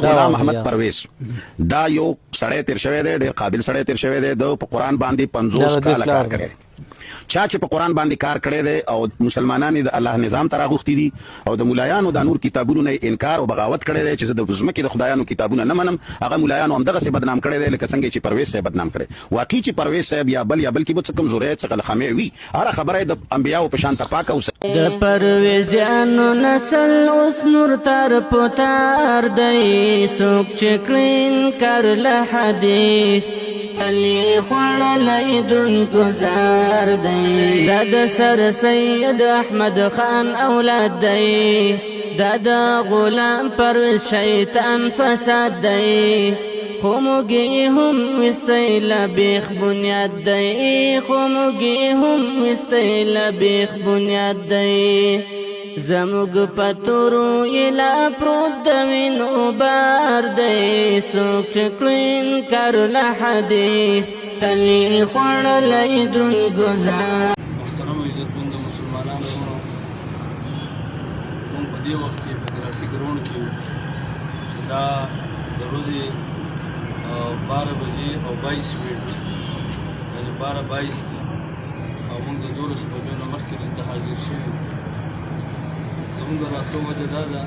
غلام احمد پرویز دا یو سړی تیر شوی دی، ډیر قابل سړی تیر شوی دی. د په قرآن باندې 50 کاله کار کړی دی. چا چې په قرآن باندې کار کړی دی او مسلمانان د الله نظام ته راغوښتي دي او د ملایانو دا نور کتابونو نه انکار او بغاوت کړی دی چې زه د ځمکې د خدایانو کتابونه نه منم، هغه ملایانو همدغسې بدنام کړی دی لکه څنګه چې پرویز صاحب بدنام کړی. واقعي چې پرویز صاحب یا بل یا بل کې به څه کمزوری، څه غلخمې وي، هره خبره یې د انبیاوو په شان ته پاکه او د پرویزیانو نسل اوس نور تر په تار دی، څوک چې کړي انکار له حدیث علی خوړلی درون گزار دی. دا د سر سید احمد خان اولاد دی، دا د غلام پرویز شیطان فساد دی. خو موږ هم وستی له بیخ بنیاد دی، خو موږ هم وستی له بیخ بنیاد دی. زموږ په تورو یې لا پروت د وینو بار دی، څوک چې کړي انکار له حدیث تلې خوړلی درون ګزار. محترم عزتمندو مسلمانانو وروڼو، موږ په دې وخت کې په ګراسي ګراونډ کې یو چې دا د ورځې 12 بجې او 22 منټ، یعنې 12:22 دي او موږ د 12 بجو نه مخکې دلته حاضر شوي یو. زموږ د راتلو وجه دا ده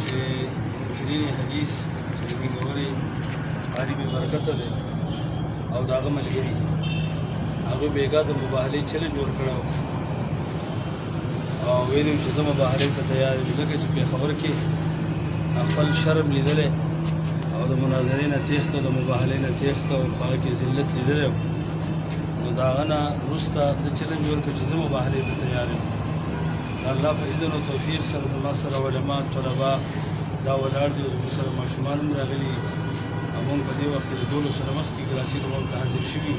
چې منکرین حدیث چې د مینورې قاري بې برکته دی او د هغه ملګري، هغوی بېګا د مباهلې چلنج ورکړی او ویلي چې زه مباهلې ته تیار یم، ځکه چې پېښور کې خپل شرم لیدلی او د مناظرې نه تېښته، د مباهلې نه تېښته او په هغه کې ذلت لیدلی. نو د هغه نه وروسته د چلنج ورکړ چې زه مباهلې ته تیار یم. د الله په اذن او توفیق سره زما سره علما، طلبا دا ولاړ دي او زموږ سره ماشومان هم راغلي او موږ په دې وخت کې د 12 نه مخکې ګراسي ګراونډ ته حاضر شوي.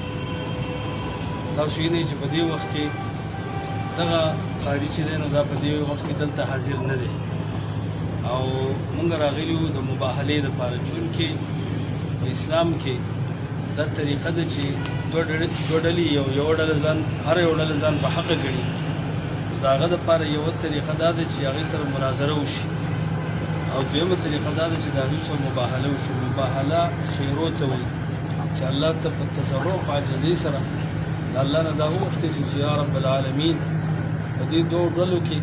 تاسو یې چې په دې وخت کې دغه قاري چې دی نو دا په دې وخت کې دلته حاضر نه دی او موږ راغلي یو د مباهلې دپاره. چونکې په اسلام کې دا طریقه ده چې دوه ډلې یو یوه ډله ځان، هره یو ډله ځان په حقه ګڼي، نو د هغه دپاره یوه طریقه دا ده چې هغې سره مناظره وشي او دویمه طریقه دا ده چې د هغوی سره مباهله وشي. مباهله خیرو ته وایي چې الله ته په تضرع، په عاجزۍ سره د الله نه دا وغوښتل شي چې یا رب العالمین، په دې دوو ډلو کې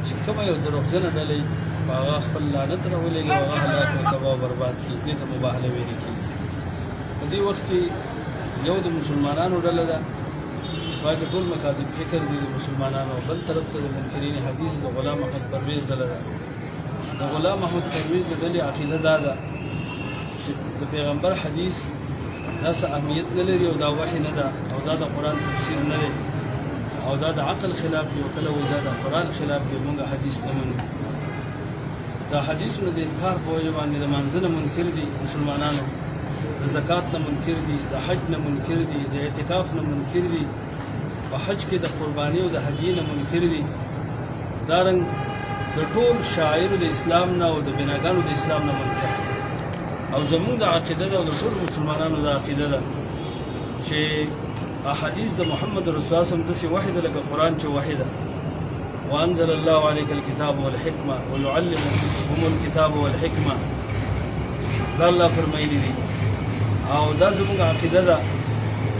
چې کومه یو دروغجنه ډله وي، په هغه خپل لعنت راولېږي او هغه هلاک او تباه او برباد کړي. دې ته مباهله ویل کېږي. په دې وخت کې یو د مسلمانانو ډله ده چې په کې ټول مکاتب فکر دي د مسلمانانو، بل طرف ته د منکرین حدیث د غلام احمد پرویز ډله ده. د غلام احمد پرویز د ډلې عقیده دا ده چې د پیغمبر حدیث دا څه اهمیت نه لري او دا وحی نه ده او دا د قرآن تفسیر نه دی او دا د عقل خلاف دی او کله وایي دا د قرآن خلاف دی، موږ حدیث نه منو. د حدیثونو د انکار په وجه باندې د مانځه نه منکر دي مسلمانانو، د زکات نه منکر دي، د حج نه منکر دي، د اعتکاف نه منکر دي، په حج کې د قرباني او د هدیې نه منکر دي، دارنګ د ټول شاعر د اسلام نه او د بناګانو د اسلام نه منکر. او زموږ د عقیده ده او د ټولو مسلمانانو د عقیده ده چې احادیث د محمد رسول الله صلی الله علیه وسلم وحی ده لکه قرآن چې وحی ده. وانزل الله عليك الكتاب والحکمه ويعلمهم الكتاب والحکمه، دا الله فرمایلی دي. او دا زموږ عقیده ده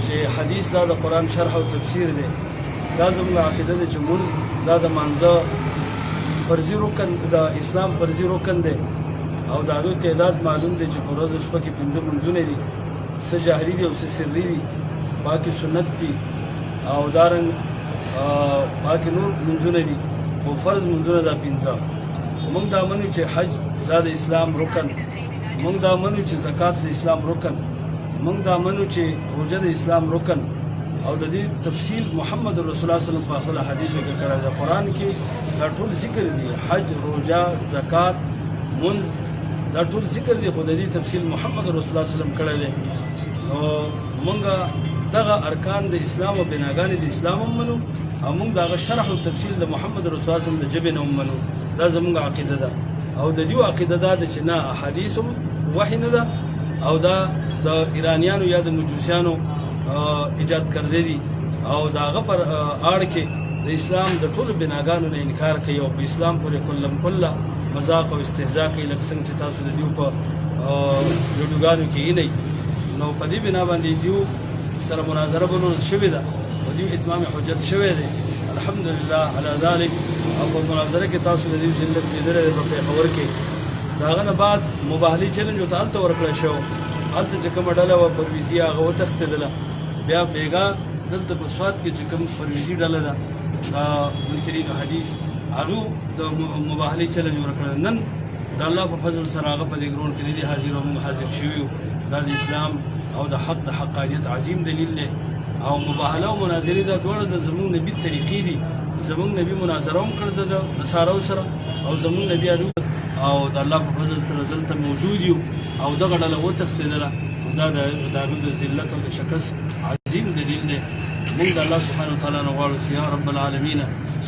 چې حدیث دا د قرآن شرح او تفسیر دی. دا زموږ عقیده ده چې مونځ دا د مانځه فرضي رکن، د اسلام فرضي رکن دی او د هغې تعداد معلوم دی چې په ورځ شپه کې 5 مونځونه دي، څه جهري دي او څه سري دي، باقي سنت دي او دارنګ باقي نور مونځونه دي، خو فرض مونځونه دا 5. موږ دا منو چې حج دا د اسلام رکن، موږ دا منو چې زکات د اسلام رکن، موږ دا منو چې روژه د اسلام رکن او د دې تفصیل محمد رسول الله صلی الله علیه وسلم په خپل حدیثو کې کړی دی. قرآن کې دا ټول ذکر دي، حج، روژه، زکات، منځ، دا ټول ذکر دي، خو د دې تفصیل محمد رسول الله صلی الله علیه وسلم کړی دی. نو موږ دغه ارکان د اسلام او بناګانې د اسلام هم منو او موږ دغه شرح او تفصیل د محمد رسول الله صلی الله علیه وسلم د ژبې نه هم منو. دا زموږ عقیده ده. او د دې عقیده دا ده چې نه، احادیث هم وحی نه ده او دا د ایرانیانو یا د مجوسیانو ایجاد کړی دي او د هغه پر آړ کې د اسلام د ټولو بناګانو نه انکار کوي او په اسلام پورې کلم کله مذاق او استهزاء کوي، لکه څنګه چې تاسو د دیو په ویډیوګانو کې وینئ. نو په دې بنا باندې دیو سره مناظره بل ورځ شوې ده او دیو اتمام حجت شوی دی، الحمدلله علی ذلک. او په مناظره کې تاسو د دیو ذلت لیدلی دی په پېښور کې. د هغه نه بعد مباهلې چیلنج ورته هلته ورکړی شو، هلته چې کومه ډله وه پرویزي هغه وتښتېدله. بیا بېګا دلته په سوات کې چې کوم پرویزي ډله ده د منکرین حدیث، هغه د مباهلې چیلنج ورکړی. نن د الله په فضل سره هغه په دې ګراونډ کې نه دي حاضر او موږ حاضر شوي یو. دا د اسلام او د حق د حقانیت عظیم دلیل دی. او مباهله او مناظرې دا دواړه د زموږ نبي طریقې دي. زموږ نبي مناظره هم کړې ده د نصارو سره، او زموږ نبي او د الله په فضل سره دلته موجود یو او دغه ډله وتښتېدله. دا د هغوی د ذلت او د شکست عظیم دلیل دی. موږ د الله سبحانه وتعالی نه غواړو چې یا رب العالمین،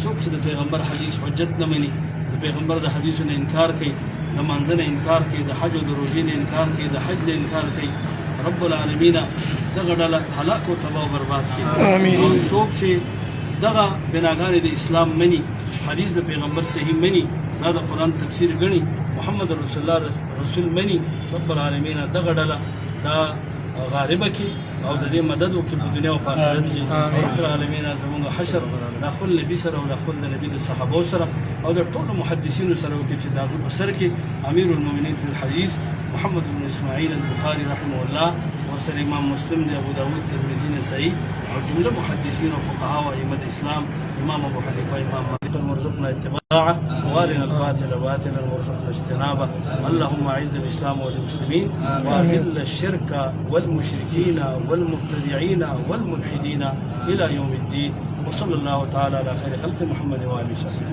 څوک چې د پیغمبر حدیث حجت نه مني، د پیغمبر د حدیثو نه انکار کوي، د مانځه نه انکار کوي، د حج او د روژې نه انکار کوي، د حج نه انکار کوي، رب العالمین دغه ډله هلاک او تباه او برباد کړي. او څوک چې دغه بناګانې د اسلام مني، حدیث د پیغمبر صحیح مني، دا د قرآن تفسیر ګڼي، محمد رسول الله رسول مني، رب العالمین دغه ډله دا غالبه کړي او د دې مدد وکړي په دنیا او په آخرت کې. رب العالمین زموږ حشر د خپل نبي سره او د خپل د نبي د صحابو سره او د ټولو محدثینو سره وکړي چې د هغوی په سر کې امیر المؤمنین فی الحدیث محمد بن اسماعیل البخاري رحمه الله، ورسره امام مسلم دی، ابو داود، ترمذي، نسائی او جمله محدثین او فقها او ائمه د اسلام، امام ابو حنیفه، امام مالک. وارزقنا اتباعه وارنا الباطل باطلا وارزقنا اجتنابه. اللهم اعز الاسلام والمسلمين واذل الشرك والمشركين والمبتدعين والملحدين الى يوم الدين، وصلى الله تعالى على خير خلق محمد واله وصحبه.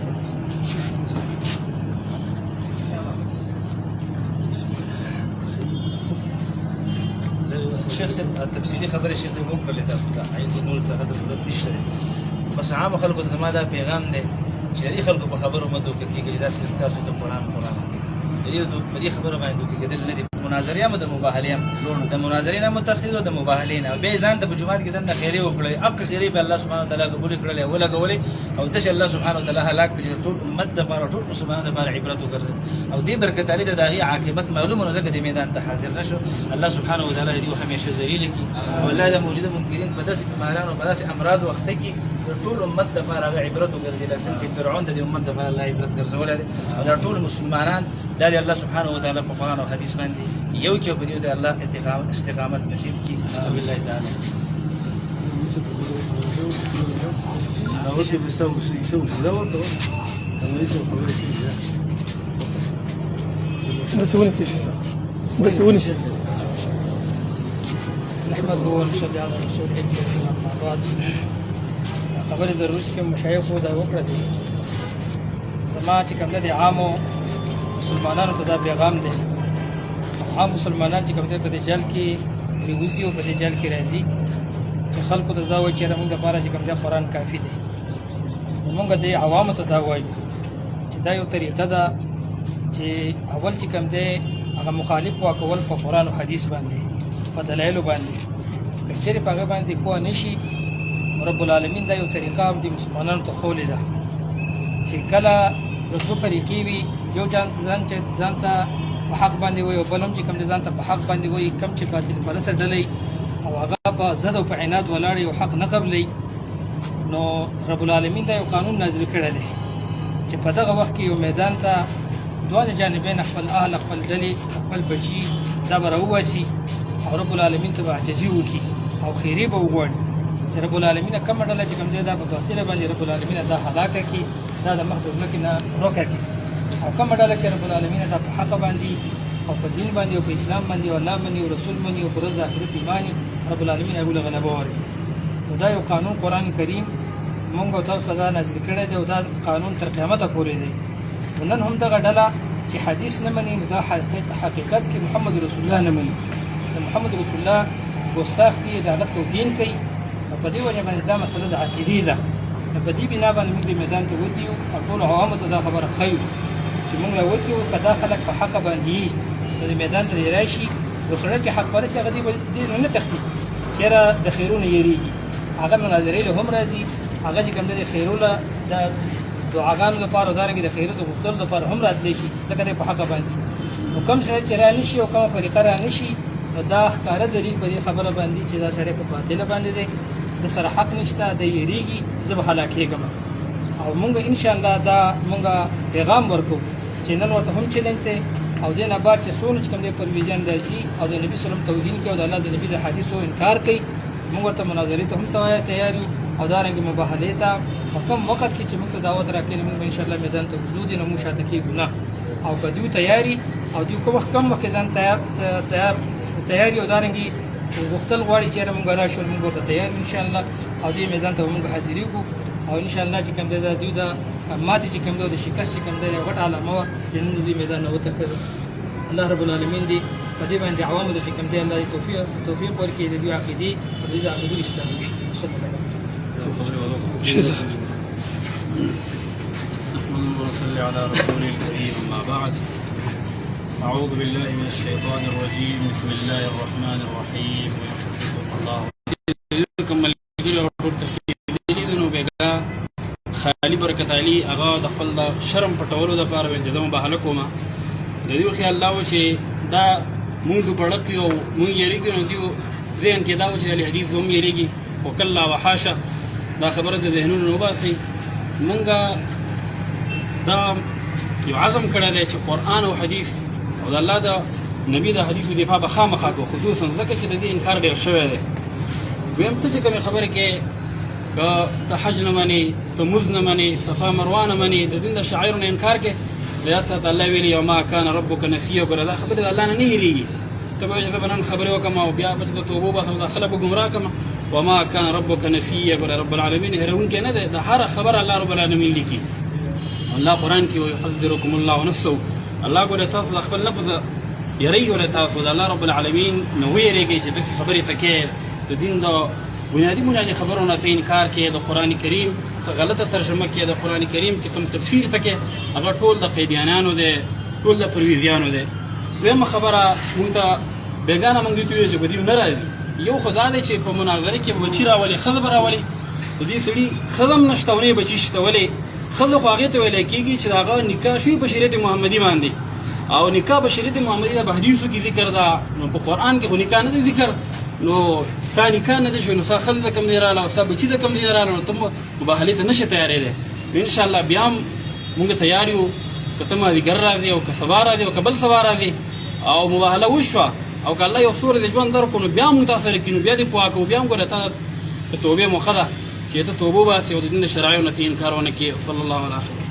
شیخ صاحب تفصیلي خبرې شیخ صاحب وکړلې، تاسو ته هغې نور ته هغه ضرورت نشته دی. بس عامو خلکو ته زما دا پیغام دی چې د دې خلکو په خبرو مه دوکه کېږئ. داسې تاسو ته قرآن قرآن د دې په دې خبره باندې دوکه کېدل نه دي. مناظرې هم د مباهلې هم، د مناظرې نه متخذ او د مباهلې نه بیا ځان ته په جومات کې دننه خیرې وکړلې، حق خیرې به الله سبحانه وتعالی قبول کړلې ولګولې او داسې الله سبحانه وتعالی هلاک کړي چې ټول امت دپاره، ټول مسلمانانو دپاره عبرت وګرځېد او دې برکت علي ته د هغې عاقبت معلومه نو ځکه دې میدان ته حاضر نه شو. الله سبحانه وتعالی دې همیشه ذلیل کړي او الله د موجوده منکرین په داسې بیمارانو، په داسې امراضو اخته کړي د ټول امت دپاره هغه عبرت وګرځي، لکه څنګه چې فرعون د دې امت دپاره الله عبرت ګرځولی دی. او دا ټول مسلمانان دا دی الله سبحانه وتعالی په قرآن او حدیث باندې یو کې په دې ته الله استقامت نصیب کړي. وبالله تعالی. اوس یې بس څه دا ورته خبرې کوي. داسې ونیسئ شي صاحب، داسې ونیسئ. نحمده ونصلي على رسوله الكريم، اما بعد. خبرې ضروري چې کوم مشایخو دا وکړه دي. زما چې کوم دی عامو مسلمانانو ته دا پیغام دی، عام مسلمانان چې کوم دی په دې جال کې پرېوځي او په دې جال کې راځي چې خلکو ته دا وایي چې موږ دپاره چې کوم دی قرآن کافي دی. نو موږ د عوامو ته دا وایو چې دا یو طریقه ده چې اول چې کوم دی هغه مخالف واکول په قرآن او حدیث باندې، په دلایلو باندې، که چېرې په هغه باندې پوه نه شي، رب العالمین دا یو طریقه هم د مسلمانانو ته ښوولې ده چې کله د دوه فریقې وي، یو ځان چې ځان ته په حق باندې وایي او بل هم چې کوم ځان ته په حق باندې وایي، کوم چې باطل پرسته ډله او هغه په زد او په عناد ولاړ او حق نه قبلوي، نو رب العالمین دا یو قانون نازل کړی دی چې په دغه وخت کې یو میدان ته دواړه جانبین خپل اهل، خپل ډلې، خپل بچي دا به راوباسي او رب العالمین ته به عاجزي وکړي او خیرې به وغواړي چې رب العالمین کومه ډله چې کوم ځای دا په باطله باندې رب العالمین دا هلاکه کړي، دا د مخ د ځمکې نه روکه کړي، او کومه ډله چې رب العالمین دا په حق باندې او په دین باندې او په اسلام باندې او الله باندې او رسول باندې او پر ورځ آخرت ایماني، رب العالمین هغوی له غلبه ورکړي. نو دا یو قانون قرآن کریم مونږ او تاسو ته دا نازل کړی دی او دا قانون تر قیامته پورې دی. نو نن هم دغه ډله چې حدیث نه مني، نو دا حقیقت کې محمد رسول الله نه مني، د محمد رسول الله ګستاخ دي، د هغه توهین کوي. نو په دې وجه باندې دا مسله د عقیدې ده. نو په دې بنا باندې موږ دې میدان ته وتي یو او ټولو عوامو ته دا خبره ښیو چې موږ راوتي یو، که دا خلک په حقه باندې یي نو دې میدان ته دې راشي. یو سړی چې حق پرست هغه دې نه تښتي، چېرې د خیرونو یېرېږي، هغه مناظرې له هم راځي، هغه چې کوم دی خیرو له د دعاګانو لپاره او دارنګه د خیرت غوښتلو لپاره هم راتلی شي، ځکه دی په حقه باندې. نو کوم سړی چې را نشي او کومه طریقه را نشي، نو دا ښکاره دلیل په دې خبره باندې چې دا سړی په باطله باندې دی، د سره حق نشته، دی یریږي چې زه به هلاکېږم. او مونږ ان شاء الله دا مونږ پیغام ورکو چې نن ورته هم چیلنج دی، او دې نه بعد چې څونه چې کوم دی پرویزیان راځي او د نبي صلی الله علیه وسلم توهین کوي او د الله د نبي د حدیثو انکار کوي، موږ ورته مناظرې ته هم تیار یو او دارنګه مباهلې ته په کم وخت کې چې موږ ته دعوت راکړي، موږ به ان شاء الله میدان ته وځو، دي نو موږ شاته کېږو نه. او که دوی تیاري او دوی کوم وخت کم وخت کې ځان تیار تیار تیاري او دارنګه غوښتل غواړي چې موږ راشو، موږ ورته تیار ان شاء الله، او دې میدان ته موږ حاضرېږو. او ان شاء الله چې کوم دی دا دوی د ماتې چې کوم دی او د شکست چې کوم دی یو غټه علامه وه چې نن د دوی میدان نه وتښتېدل. الله رب العالمین دې په دې باندې عوامو ته چې کوم دی الله دې توفیق ورکړي، د دوی عقیدې او د دوی د عقیدو اصلاح وشي. صلی الله علیه وسلم. نحمده ونصلي على رسوله الكريم، أما بعد، أعوذ بالله من الشيطان الرجيم، بسم الله الرحمن الرحيم، ويحفظكم الله. کوم ملګري هغه ټول تښتېدلي دي. نو بېګا خالي برکت علي هغه د خپل د شرم پټولو دپاره ویل چې زه مباهله کوم. د دوی خیال دا و چې دا مونږ دوپړک یو، مونږ یریږو، نو دوی ذهن کې دا و چې اهل حدیث به هم یریږي، خو کلا وحاشه، دا خبره د ذهنونو نه وباسئ. مونږ دا یو عزم کړی دی چې قرآن او حدیث او د الله د نبی د حدیثو دفاع به خامخا کوو، خصوصا ځکه چې د دې انکار ډېر شوی دی. دویم، ته چې کومې خبرې کې که ته حج نه منې، ته مز نه منې، صفا مروه نه منې، د دین د شعایرو نه انکار کې، د یاد ساته الله ویلي او ما کان ربک نسیه. ګوره دا خبرې د الله نه نه هېرېږي. ته به وایې زه به نن خبرې وکړم او بیا به چې د توبه وباسم دا خلک به ګمراه کړم. وما کان ربک نسیه، ګوره رب العالمین هېروونکی نه دی، د هره خبره الله رب العالمین لیکي. الله قرآن کې ویحذرکم الله نفسه، الله ګوره تاسو د خپل نفس یری، ګوره تاسو د الله رب العالمین نه ویرېږئ چې داسې خبرې ته کې د دین د بنیادي بنیادي خبرو نه ته انکار کې، د قرآن کریم ته غلطه ترجمه کې، د قرآن کریم چې کوم تفسیر ته کې هغه ټول د قیدیانانو دی، ټول د پرویزیانو دی. دویمه خبره، مونږ ته بېګانه مونږ دوی ته ویل چې په دوی نه راځي. یو خو دا دی چې په مناظره کې بچي راولي، ښځه به راولي. د دې سړي ښځه هم نشته او نه یې بچي شته. ولې؟ ښځه خو هغې ته ویلی کېږي چې د هغه نکاح شوي په شریعت محمدي باندې، او نکاح په شریعت محمدي د حدیثو کې ذکر ده، نو په قرآن کې خو نکاح نه دی ذکر. نو ستا نکاح نه دی شوی، نو ستا ښځه د کوم ځای راله او ستا بچي د کوم ځای راله؟ نو ته مباهلې ته نه شې تیارېدی. نو انشاءالله بیا هم مونږ تیار یو، که ته مازدیګر راځې او که سبا راځې او که بل سبا راځې او مباهله وشوه، او که الله یو څو ورځې ژوند درکړو، نو بیا مونږ تا سره کینو، بیا دې پوهه کوو. بیا هم ګوره تا د توبې موقع ده چې ته توبه وباسې او د دین د شرایعو نه ته انکار ونه کړې. صلی الله علیه خیر.